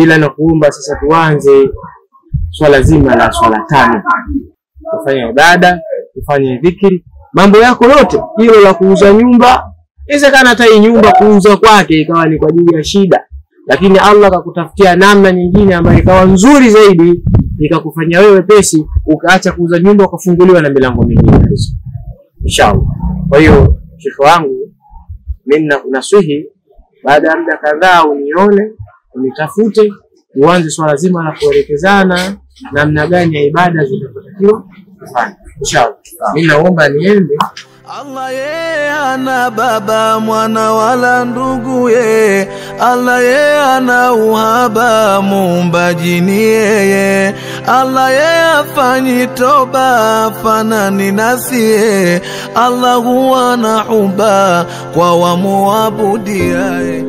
Ila nakuomba sasa tuanze swala zima la swala tano. Ufanye ibada, ufanye dhikri, mambo yako yote. Hilo la kuuza nyumba, inawezekana hata hii nyumba kuuza kwake ikawa ni kwa ajili ya shida, lakini Allah akakutafutia namna nyingine ambayo ikawa nzuri zaidi, ikakufanyia wewe pesi, ukaacha kuuza nyumba ukafunguliwa na milango mingine inshallah. Kwa hiyo shekhi wangu, mimi nakunasihi baada ya muda kadhaa unione, unitafute, uanze swala zima la kuelekezana namna gani ya ibada zinazotakiwa kufanya inshallah. Mimi naomba niende. Allah ye ana baba mwana wala ndugu ye, Allah ye ana uhaba muumbaji ni yeye, Allah ye afanyi toba fanani nasiye, Allah huwa na huba kwa wamuabudiaye.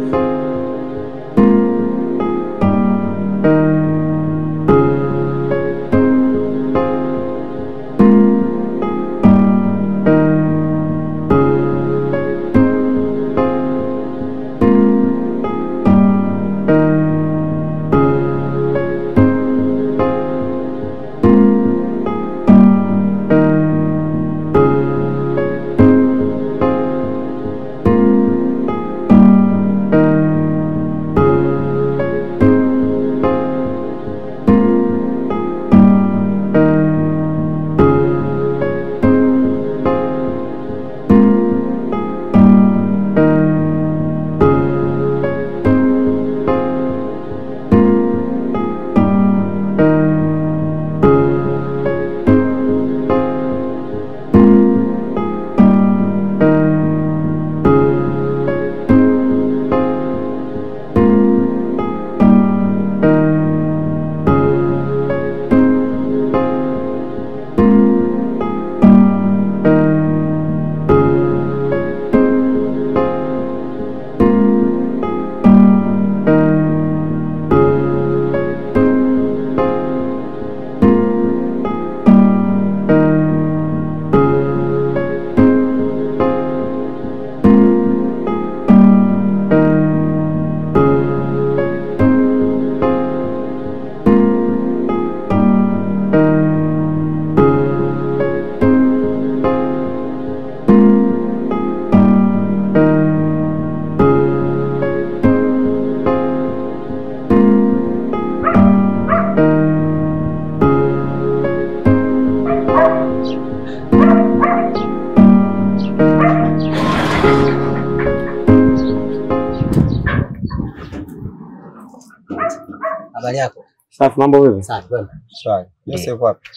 Habari yako? Safi, mambo vipi? Safi bwana. Sawa. Jose yuko wapi?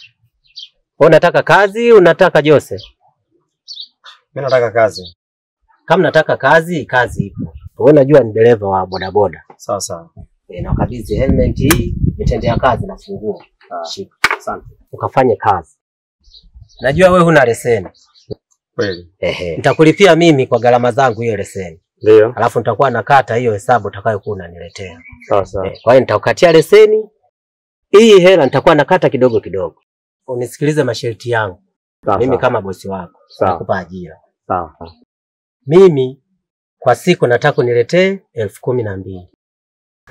Wewe unataka kazi, unataka Jose? Mimi nataka kazi. Kama nataka kazi, kazi ipo. Wewe unajua ni dereva wa bodaboda. Sawa sawa. Na ukabidhi helmet hii, nitendea kazi na funguo. Shika. Asante. Ukafanye kazi. Najua wewe huna leseni. Kweli. Ehe. Nitakulipia mimi kwa gharama zangu hiyo leseni. Ndio. Alafu nitakuwa nakata hiyo hesabu utakayokuwa unaniletea. Sawa sawa. Kwa hiyo nitakukatia leseni. Hii hela nitakuwa nakata kidogo kidogo. Unisikilize masharti yangu. Sawa. Mimi kama bosi wako nakupa ajira. Sawa. Mimi kwa siku nataka uniletee 12,000.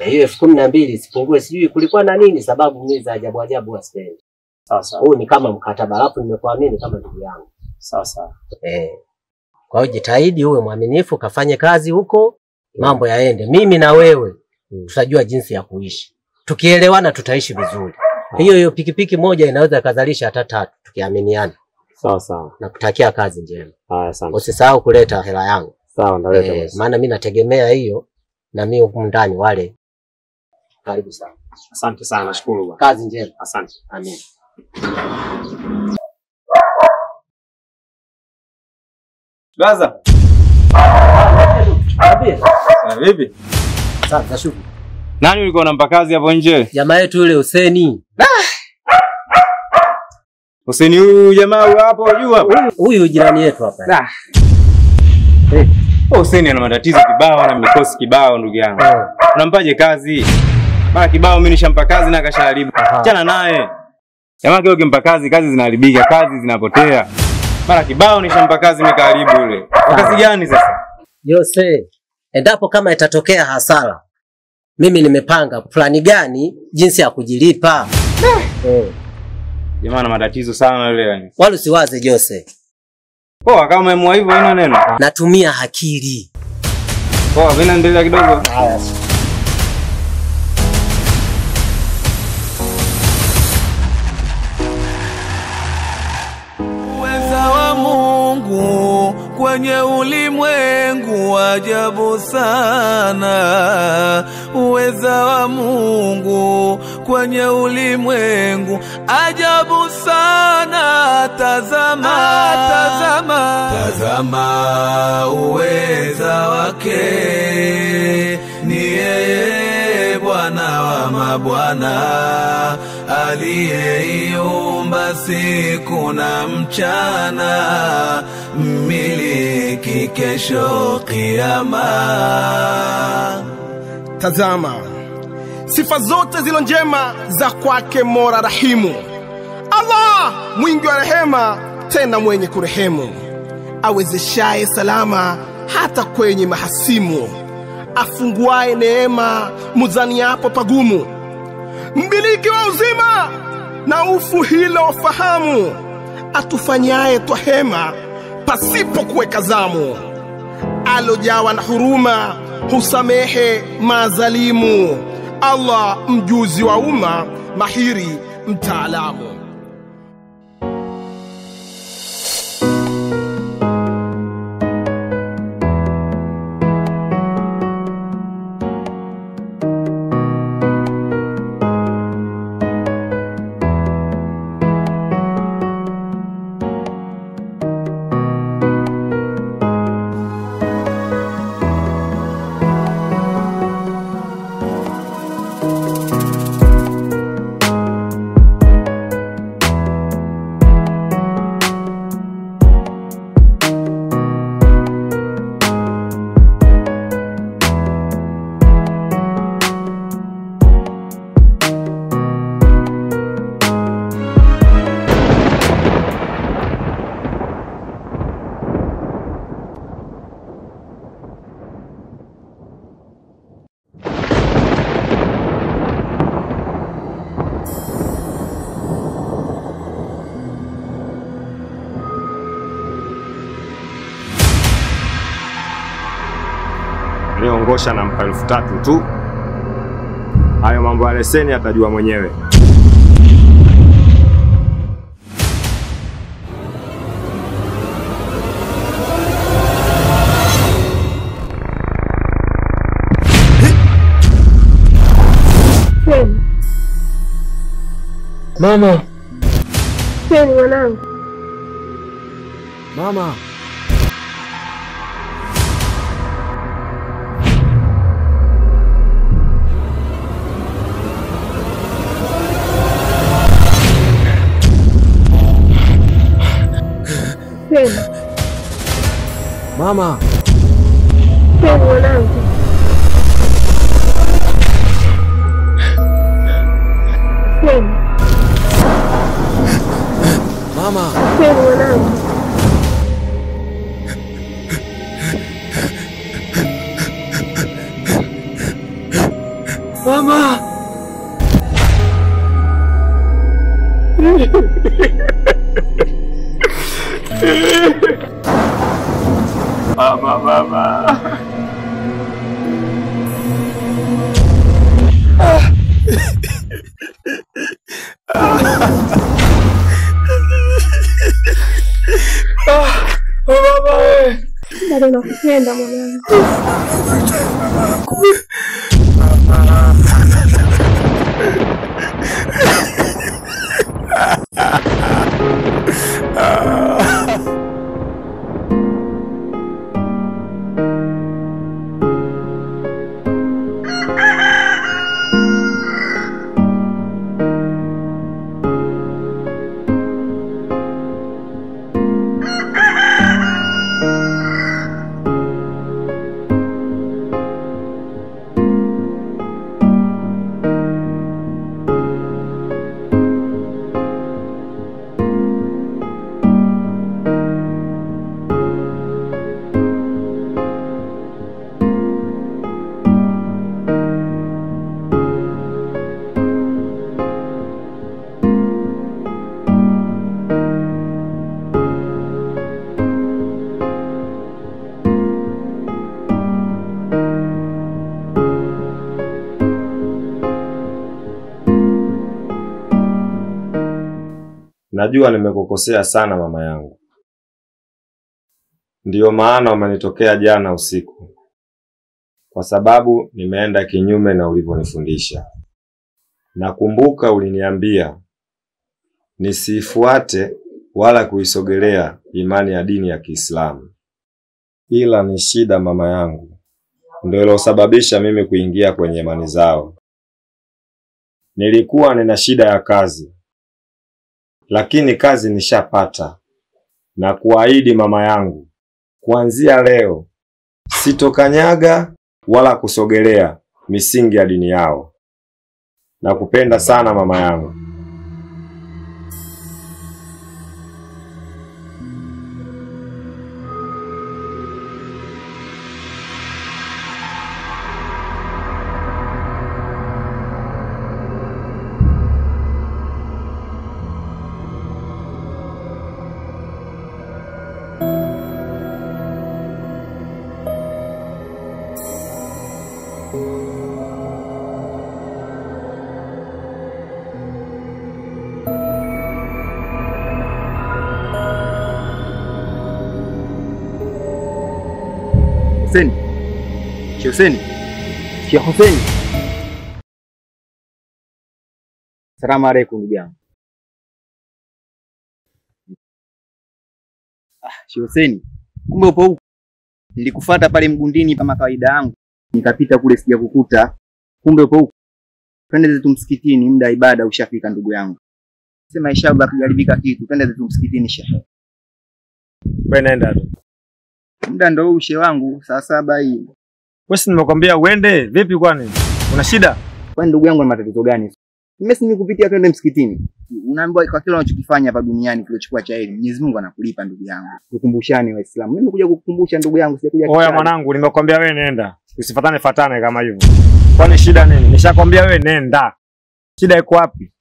Hiyo 12,000 isipungue, sijui kulikuwa na nini sababu mimi za ajabu ajabu sipendi. Sawa sawa. Huu ni kama mkataba, alafu nimekuamini kama ndugu yangu. Sawa sawa. Kwa hiyo jitahidi uwe mwaminifu, kafanye kazi huko, mambo yaende. Mimi na wewe tutajua jinsi ya kuishi. Tukielewana tutaishi vizuri. Hiyo hiyo pikipiki moja inaweza kazalisha hata tatu tukiaminiana. Sawa sawa. Nakutakia kazi njema. Haya, asante. Usisahau kuleta hela yangu. Sawa, ndaleta basi. Maana mimi nategemea hiyo na mimi huku ndani wale. Karibu sana. Asante sana, nashukuru bwana. Kazi njema. Asante. Amen. Gaza. Vipi? Sawa, nashukuru. Nani ulikuwa unampa kazi hapo nje? Jamaa yetu yule Huseni. Huseni huyu jamaa huyu hapo juu hapo. Huyu jirani yetu hapa. Huseni ana matatizo kibao na mikosi kibao ndugu yangu. Unampaje kazi? Mara kibao mimi nishampa kazi na akashaharibu. Achana naye. Jamaa kile ukimpa kazi, kazi zinaharibika, kazi zinapotea. Mara kibao nishampa kazi nikaharibu yule. Kwa kazi gani sasa? Jose, endapo kama itatokea hasara, Mimi nimepanga plani gani jinsi ya kujilipa. Jamaa na matatizo sana yule yani. Wala usiwaze Jose. Poa, kama umeamua hivyo haina neno. Natumia akili. Poa, mimi naendelea kidogo. Haya. Uweza wa Mungu kwenye ulimwengu ajabu sana. Uweza wa Mungu kwenye ulimwengu ajabu sana. Tazama, tazama, tazama uweza wake, ni yeye Bwana wa mabwana, aliyeiumba siku na mchana, mmiliki kesho kiyama. Tazama sifa zote zilo njema za kwake Mola Rahimu, Allah mwingi wa rehema tena mwenye kurehemu, awezeshaye salama hata kwenye mahasimu, afunguaye neema muzaniapo pagumu, mmiliki wa uzima na ufu hilo fahamu, atufanyaye twahema pasipo kuweka zamu, alojawa na huruma husamehe mazalimu, Allah mjuzi wa umma mahiri mtaalamu. Leo Ngosha nampa 3000 tu. Hayo mambo ya leseni atajua mwenyewe. Mama. Kweli mwanangu. Mama. Kweli. Mama. Kweli mwanangu. Kweli. Mama. Kweli mwanangu. Mama. Mama, mama. Bado nakupenda mwanangu. Najua nimekukosea sana mama yangu. Ndiyo maana umenitokea jana usiku. Kwa sababu nimeenda kinyume na ulivyonifundisha. Nakumbuka uliniambia nisifuate wala kuisogelea imani ya dini ya Kiislamu. Ila ni shida mama yangu ndio ilosababisha mimi kuingia kwenye imani zao. Nilikuwa nina shida ya kazi, lakini kazi nishapata. Na kuahidi mama yangu, kuanzia leo sitokanyaga wala kusogelea misingi ya dini yao. Nakupenda sana mama yangu. Hussein. Sheikh Hussein. Sheikh Hussein. Salamu alaykum ndugu yangu. Sheikh Hussein, kumbe upo huku. Nilikufuata pale mgundini kama kawaida yangu. Nikapita kule sijakukuta. Kumbe upo huku. Twende zetu msikitini, muda ibada ushafika ndugu yangu. Sema inshallah kujaribika kitu, twende zetu msikitini shehe. Wewe nenda tu. Muda ndo huu shehe wangu, saa 7 hii. Wewe si nimekwambia uende, vipi kwani? Una shida? Kwani ndugu yangu ana matatizo gani? Mimi si nikupitia twende msikitini. Unaambiwa kwa kila unachokifanya hapa duniani kilichokuwa cha heri, Mwenyezi Mungu anakulipa ndugu yangu. Tukumbushane Waislamu. Mimi nimekuja kukukumbusha ndugu yangu, sijakuja. Oya mwanangu, nimekwambia wewe nenda. Usifatane fatane kama hivyo. Kwani shida nini? Nishakwambia wewe nenda. Shida iko wapi?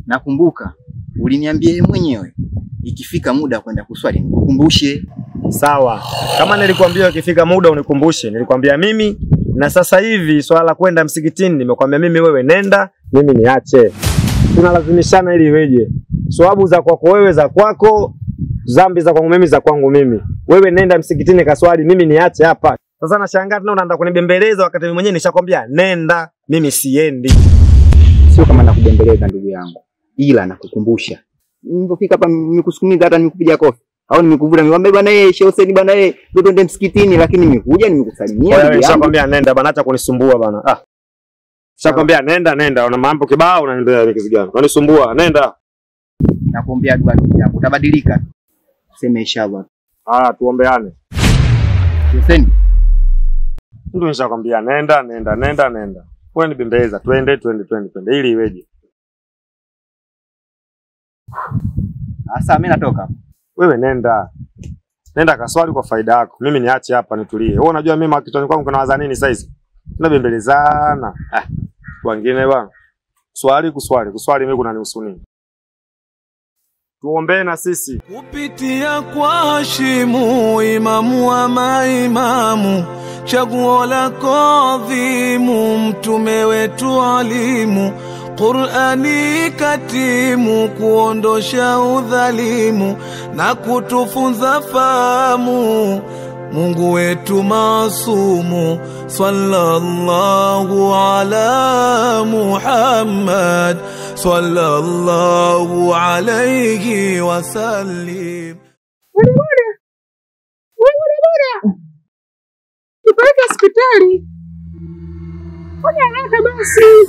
Nakumbuka uliniambia wewe mwenyewe ikifika muda kwenda kuswali nikukumbushe. Sawa. Kama nilikwambia ikifika muda unikumbushe, nilikwambia mimi, na sasa hivi swala la kwenda msikitini nimekwambia mimi, wewe nenda, mimi niache. Tunalazimishana ili iweje? Sababu za kwako wewe za kwako, dhambi za kwangu mimi za kwangu mimi. Wewe nenda msikitini kaswali, mimi niache hapa. Sasa nashangaa tena unaanza kunibembeleza wakati mimi mwenyewe nishakwambia nenda, mimi siendi. Sio kama nakubembeleza ndugu yangu, ila nakukumbusha. Nilipofika hapa nimekusukumiza hata nimekupiga kofi. Au nimekuvuta nimekwambia bwana eh Sheikh Hussein bwana eh twende msikitini, lakini nimekuja nimekusalimia ndugu yangu. Nishakwambia nenda bana, acha kunisumbua bana. Ah. Nishakwambia nenda nenda, una mambo kibao unaniambia ni kitu gani? Unanisumbua, nenda. Nakuombea dua ndugu yangu, utabadilika. Sema inshallah. Ah, tuombeane. Hussein. Ndio nishakwambia nenda nenda nenda nenda. Wewe nibembeleza, twende twende twende twende ili iweje? Sasa mimi natoka. Wewe nenda. Nenda kaswali kwa faida yako. Mimi niache hapa nitulie. Wewe unajua mimi kichwani kwangu kuna waza nini sasa hizi? Tunabembelezana. Ah, wengine bwana. Swali kuswali, kuswali mimi kuna nihusu nini? Tuombee na sisi. Kupitia kwa Hashimu, imamu wa maimamu, chaguo lako adhimu, mtume wetu alimu, Qur'ani katimu, kuondosha udhalimu na kutufunza fahamu. Mungu wetu maasumu, sallallahu ala Muhammad, sallallahu alayhi wasallim. Boda boda, nipeleke hospitali. Fanya haraka basi.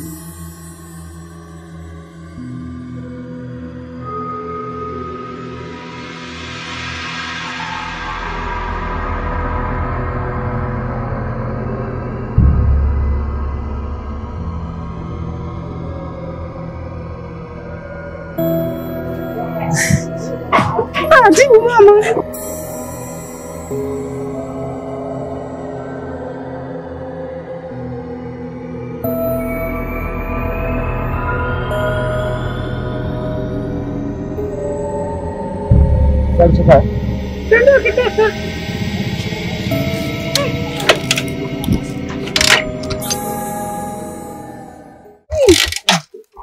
Taratibu mama. Tuondoke sasa.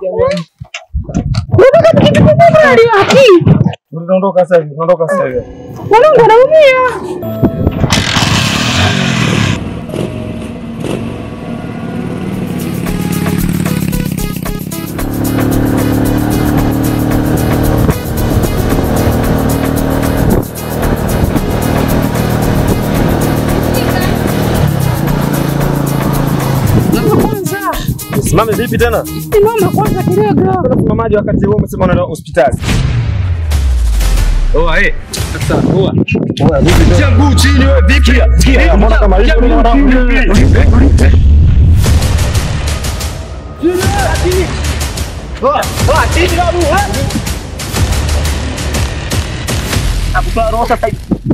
Jamani. Unataka pikipiki? Mbona aliwaki? Tunaondoka sasa hivi, tunaondoka sasa hivi. Mwanangu anaumia. Simame vipi tena? Simama kwanza kidogo. Unasimamaje wakati wewe umesema unaenda hospitali? Oa eh. Sasa oa. Oa vipi tena? Tia mguu chini wewe vipi? Sikia, mbona kama hivi mwanangu? Chini. Oa, oa chini babu. Nakupa roho sasa.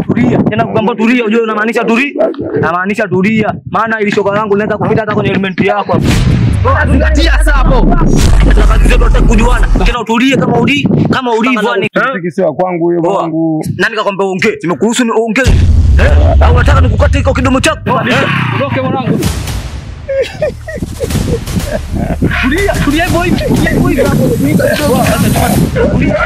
Tulia. Tena kukwambia tulia, unajua unamaanisha tulia? Namaanisha tulia. Maana ili shoka langu linaweza kupita hata kwenye element yako hapo. Zingatia sasa hapo. Tuna kazi zetu tunataka kujuana. Tena utulie kama uli, kama ulivyo ni. Pikipiki sio kwangu hiyo mwanangu. Nani kakwambia uongee? Nimekuruhusu ni uongee. Eh? Au unataka nikukate iko kidomo chako? Ondoke mwanangu. Tulia, tulia hivyo hivyo. Tulia hivyo hivyo. Tulia.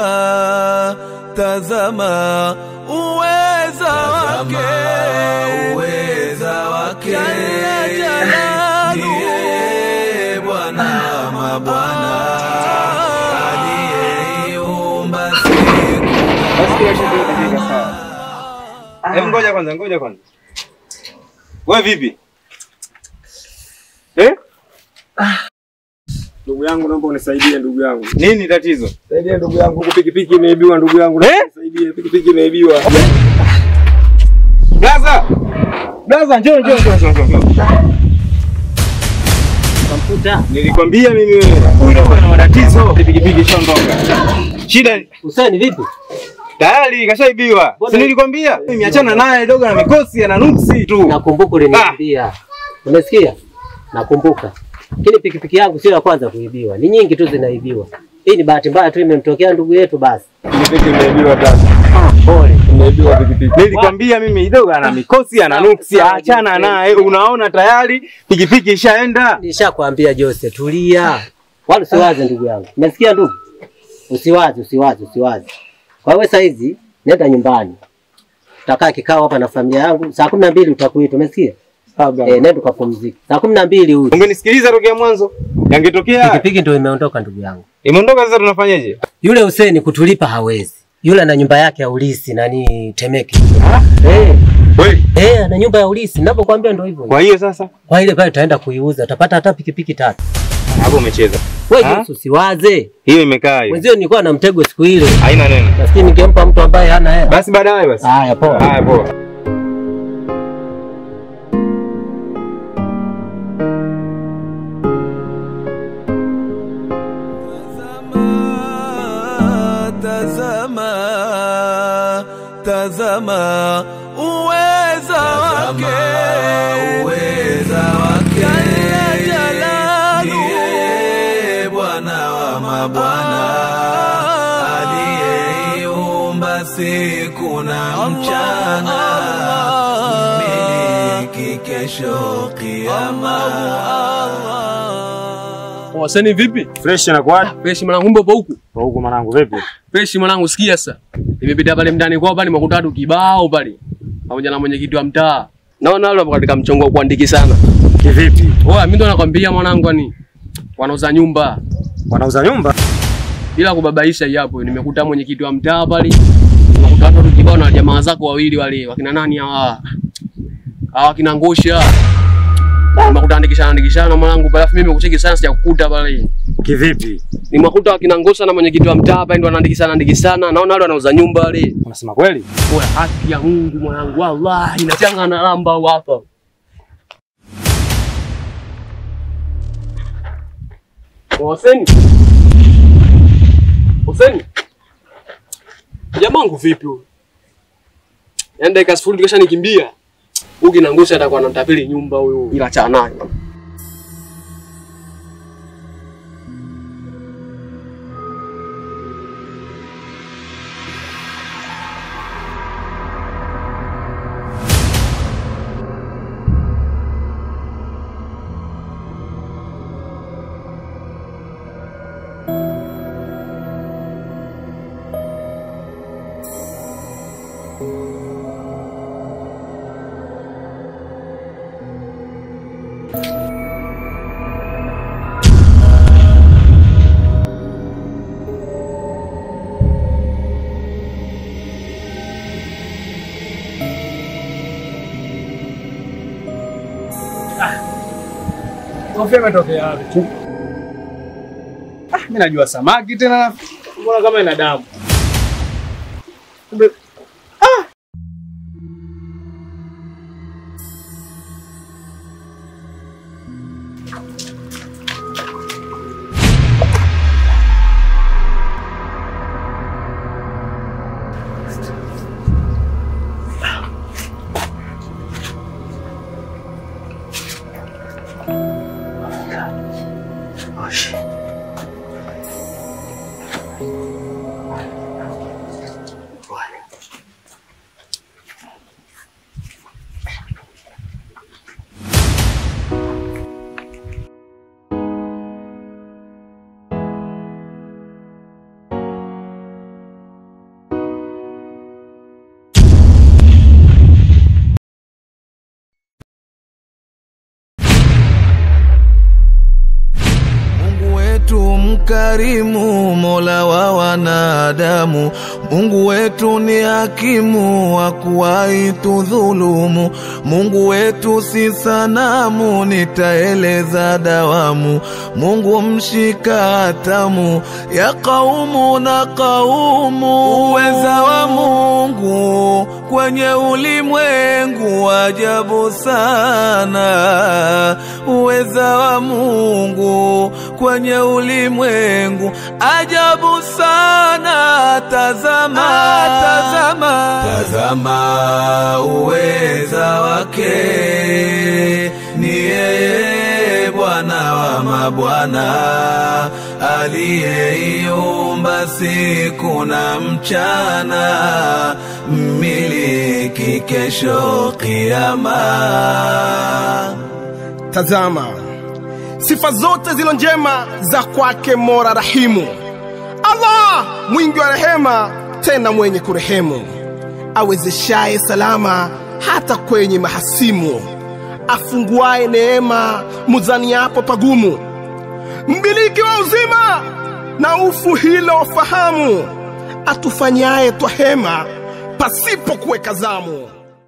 Tazama, tazama uweza wake, uweza wake Jalla jalalu, ndiye Bwana mabwana aliyeiumba siku. Hebu ngoja kwanza, ngoja kwanza. Wewe vipi? Eh? Ndugu yangu naomba unisaidie ndugu yangu. Nini tatizo? Nisaidie ndugu yangu, huku pikipiki imeibiwa ndugu yangu. Nisaidie, pikipiki imeibiwa. Blaza! Blaza njoo njoo njoo njoo. Kamputa. Nilikwambia mimi wewe. Huyu ana matatizo. Pikipiki ishaondoka. Shida Hussein vipi? Tayari kashaibiwa. Si nilikwambia? Mimi achana naye dogo na mikosi ana nuksi tu. Nakumbuka uliniambia. Umesikia? Nakumbuka. Lakini pikipiki yangu sio ya kwanza kuibiwa. Ni nyingi tu zinaibiwa. Hii ni bahati mbaya tu imemtokea ndugu yetu basi. Pikipiki imeibiwa basi. Pole. Imeibiwa pikipiki. Nilikwambia mimi dogo ana mikosi ana nuksi, achana naye. Unaona tayari pikipiki ishaenda. Nishakwambia Jose, tulia. Wala usiwaze ndugu yangu. Umesikia ndugu? Usiwaze, usiwaze, usiwaze. Kwa hiyo sasa hizi nenda nyumbani. Tutakaa kikao hapa na familia yangu. Saa 12 utakuita, umesikia? Eh, nenda ukapumzike. Saa 12 huyu. Ungenisikiliza tokea mwanzo. Yangetokea. Pikipiki ndio imeondoka ndugu yangu. Imeondoka sasa tunafanyaje? Yule Hussein kutulipa hawezi. Yule ana nyumba yake ya ulisi nani Temeke. Eh. Wewe. Eh, ana nyumba ya ulisi. Ninapokuambia ndio hivyo. Kwa hiyo sasa? Kwa ile pale tutaenda kuiuza, utapata hata pikipiki 3. Hapo umecheza. Wewe usiwaze. Hiyo imekaa hiyo. Mwenzio nilikuwa na mtego siku ile. Haina neno. Nafikiri ningempa mtu ambaye hana hela. Basi baadaye basi. Haya poa. Haya poa. Tazama, tazama uweza wake, uweza wake Jalla jalalu, ndiye Bwana wa mabwana aliyeiumba siku na mchana, miliki kesho kiyama. Waseni vipi? Fresh na kwa? Fresh mwanangu, mbona huku? Huku mwanangu vipi? Fresh mwanangu, sikia sasa. Nimepita pale mtaani kwao pale nimekuta watu kibao pale. Pamoja na mwenyekiti wa mtaa. Naona wale wapo katika mchongo wa kuandikisana. Kivipi? Oa, mimi ndo nakwambia mwanangu ani wanauza nyumba. Wanauza nyumba? Bila kubabaisha hapo nimekuta mwenyekiti wa mtaa pale. Nimekuta watu kibao na jamaa zako wawili wale, wakina nani hawa? Hawa kina Ngosha. Nimekuta andikishana mwanangu pale, alafu mimi nimekucheki sana sijakukuta pale. Kivipi? Nimekuta wakina Ngosha na mwenyekiti wa mtaa hapa ndio anaandikishana, naona wale wanauza nyumba wale. Unasema kweli? Oya, haki ya Mungu mwanangu, wallahi nachanga na lamba hapa. Hussein. Hussein. Jamangu vipi huyu? Yaani dakika 0 kisha nikimbia. Huyu kinangusha atakuwa anamtapeli nyumba huyu. Ila acha naye. Kofia imetokea wapi? Ah, mimi najua samaki tena. Mbona kama ina damu? Kumbe ah! Oh shit. Mkarimu, Mola wa wanadamu, Mungu wetu ni hakimu, hakuwahi tudhulumu. Mungu wetu si sanamu, nitaeleza dawamu. Mungu mshika hatamu ya kaumu na kaumu. Uweza wa Mungu kwenye ulimwengu ajabu sana. Uweza wa Mungu kwenye ulimwengu ajabu sana. Tazama, tazama, tazama uweza wake, ni yeye Bwana wa mabwana, aliyeiumba siku na mchana, mmiliki kesho kiyama. Tazama sifa zote zilo njema za kwake Mola Rahimu, Allah mwingi wa rehema tena mwenye kurehemu, awezeshaye salama hata kwenye mahasimu, afunguaye neema muzaniapo pagumu, mmiliki wa uzima na ufu hilo fahamu, atufanyaye twahema pasipo kuweka zamu.